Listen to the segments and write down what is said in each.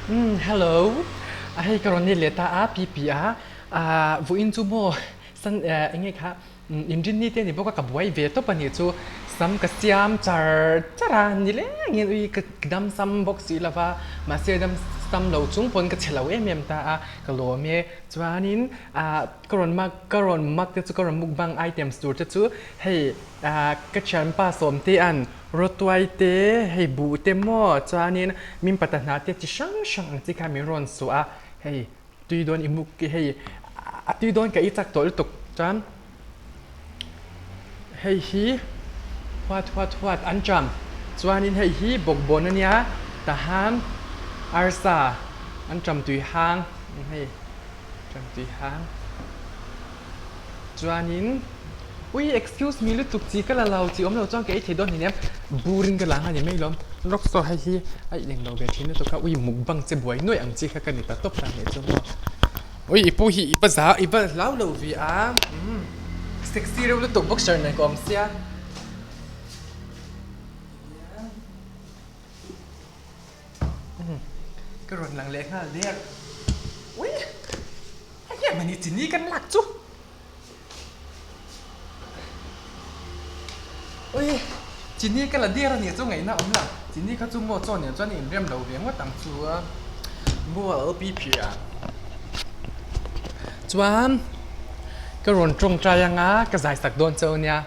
Umm hello a hei ka rawn ni leh ta a pi pi a ah vawiin chu maw san eh eng nge kha inrinni te a ni bawk a ka buai ve tawp a nih chu sam ka siam char char a ni lengin ui ka dam sam bawk si lo va mahse dam sam lo chung pawn ka che lo em em ta a ka lawm e chuanin ah ka rawn mak ka rawn mak te chu ka rawn mukbang items tur te chu hei ah ka thianpa Sawmtea'n Rawtuai te, hei buh te maw chuanin min pata hna te chi hrang hrang ang chi kha min rawn suah a, hei tui dawn i muk hi hei a tui dawn ka i chak tawh lutuk chuan hei hi huat huat huat an ṭam chuanin hei hi bawkbawn a nia tahan arsa an ṭam tui hang hei ṭam tui hang. Chuanin, Ui, excuse me lutuk chi ka la lo, chi awm lo chuan ka ei thei dawn hleinem, burin ka la ang a ni mai lawm. Rock saw hei hi a ineng lo ve thin lutuk a, ui mukbang che buai nuaih ang chi kha ka ni ta tawp ta nih chu maw. Ui, i pu hi i va za, i va hlau lo ve a, umm sexy reuh lutuk boxer nen ka awm sia. Ka rawn lang leh nghal der. Ui! A hian mani chini kan lak chu. Ui! Chini ka la der a nih chu ngaihna awm lo. Chini kha chu maw chaw nen chuan a inrem lo ve ngawt ang chu a. Mual pi phir ah chuan ka rawn tawngtai anga ka zai sak dawn cheu nia.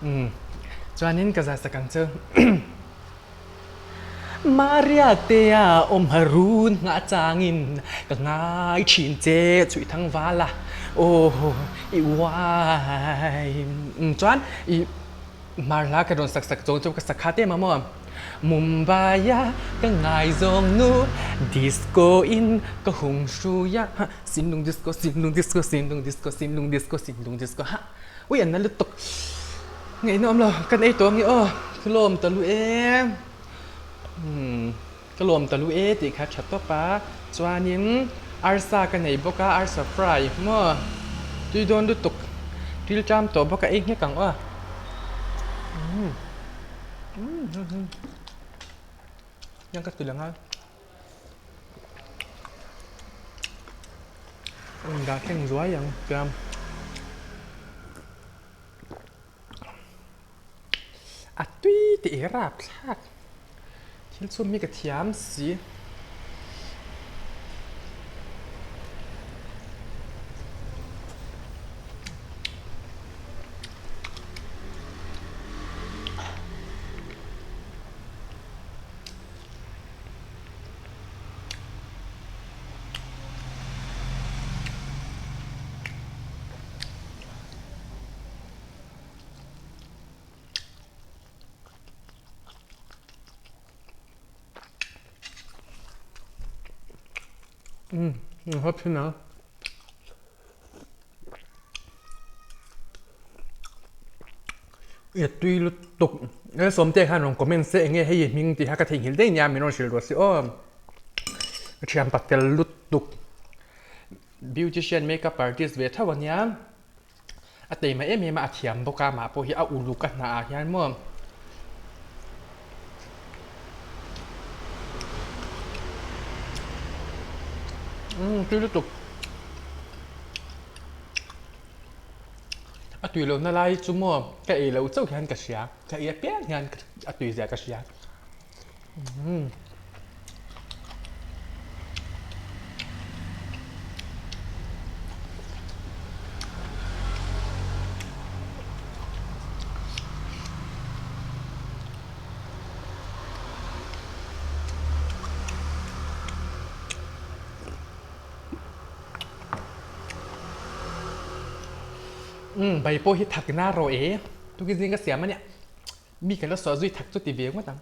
Umm chuanin ka zai sak ang chu. Maria te a awm harun nghah changin ka ngai thin che chhuih thang val a aw i uai. Umm chuan i Hmar hla ka rawn sak sak chawng chu ka sak kha te maw? Mumbai a ka ngaizawng nu disco in ka hung hrui a ha Sinlung disco sinlung disco sinlung disco sinlung disco sinlung disco ha ui an na lutuk ngaihna awm lo kan ei tawh ange aw ka lawm ta lu e umm ka lawm ta lu e tih kha tha tawp a chuanin arsa ka nei bawk a arsa fry maw tui dawn lutuk thil ṭam tawh bawk a ei nghek ang aw umm umm ka ti lang a. Rawn dah thleng zuai ang tia. A tui tih i rap thlak. Thil chhum hi ka thiam si. Umm hawp thin a. I tui lutuk e sawmte khan rawn comment se enge hei i hming tih kha ka theihnghilh daih nia min rawn hrilh ruah si aw ka thian pa tel lutuk beautician makeup artist ve tho ania a teima em em a a thiam bawk a mah pawh hi a uluk a hnah ah hian maw. Umm tui lutuk a tui lohna lai chu maw ka ei loh chauh hian ka hria ka ei apiang hian a tui zia ka hria umm. Umm bai pawh hi thak na rawh e tukin zing ka siam a nia mi ka la sawi zui thak chu ti ve ngawt ang.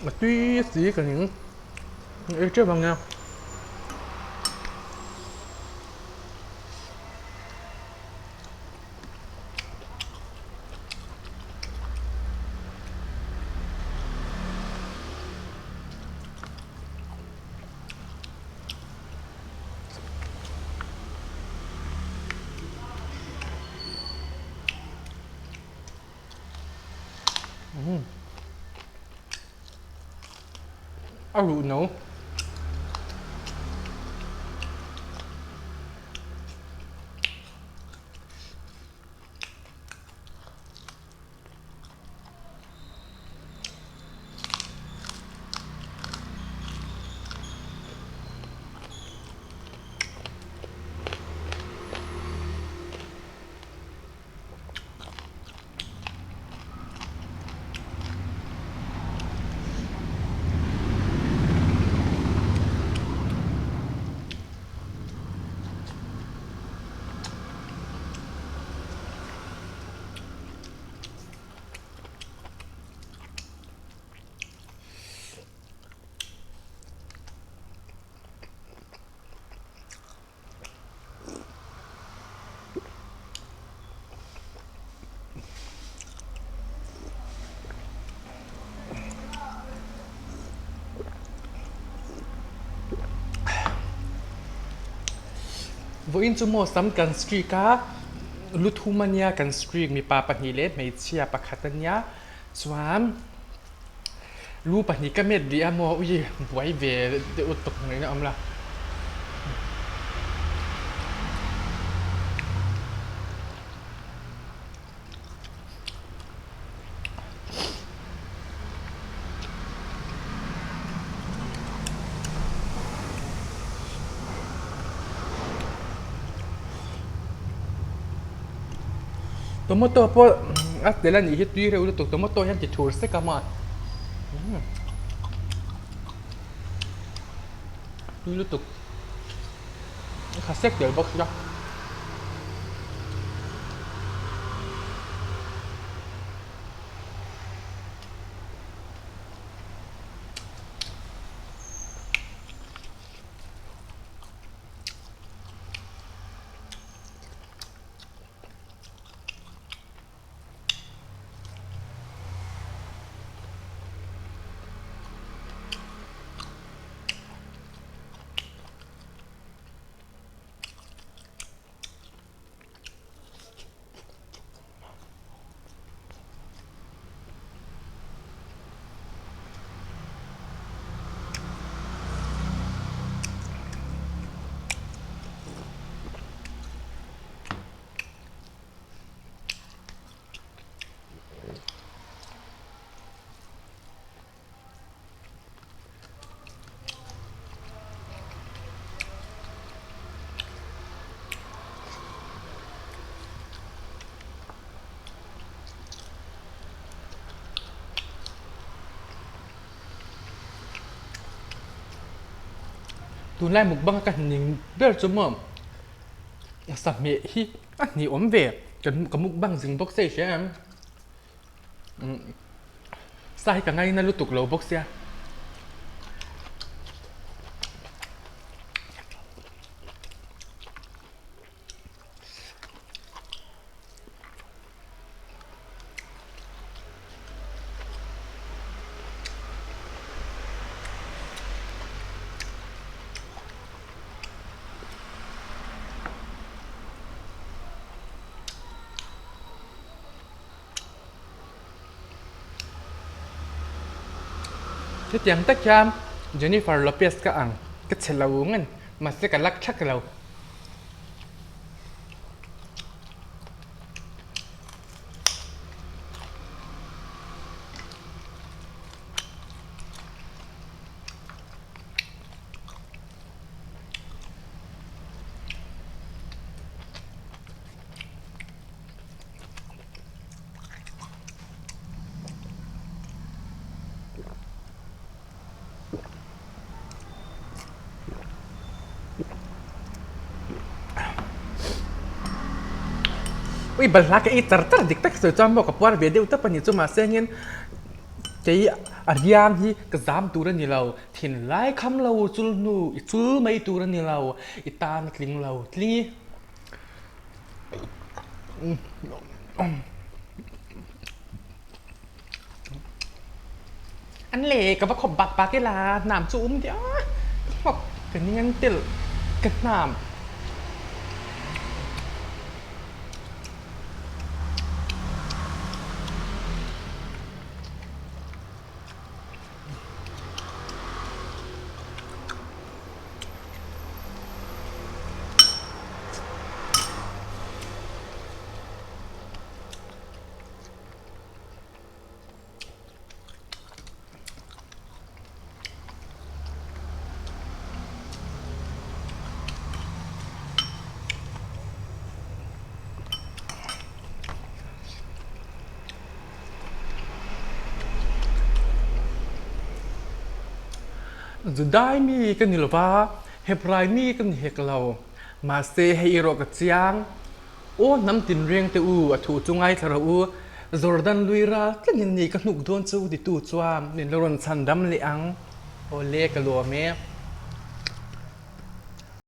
A tui si ka ning ei teuh ang nia. A ruh no. Vawiin chu maw sam kan streak a, lu thum a nia kan streak mipa pahnih leh hmeichhia pakhat a nia chuan Lu pahnih ka met rih a maw ui buai ve deuh tawp ngaihna a awm la. Tomato pawh a tel a nih hi tui reuh lutuk tomato hian ti thur sek a maw tui lutuk a kha sek tel bawk sia. Tunlai mukbang a ka hning ber chu maw sahmeh hi a hnih awm ve ka mukbang zing bawk se i hria em? Sa hi ka ngaina lutuk lo bawk sia. Hetiang tak hian Jennifer Lopez ka ang ka che lo ngan mahse ka lak thak lo. Ui balhla ka ei char char dik tak sawi chuan maw ka puar ve deuh tawp a ni chu mahse hian. Kei a riang hi ka zam tur a ni lo, thinlai kham lo chul hnu i chul mai tur a ni lo, i tan a tling lo tling i. An le ka va khawp bak bak ila hnam chu um deuh a, ka nghawk ka ning an telh ka hnam. Judai mi ka ni lo va, Hebrai mi ka ni hek lo, mahse hei erawh ka chiang. Aw hnam tinreng te u, a thu chu ngaithla rawh u, Jordan lui ral tlangin ni ka hnuk dawn chu titu chuan min la rawn chhan dam leh ang. Aw le ka lawm e.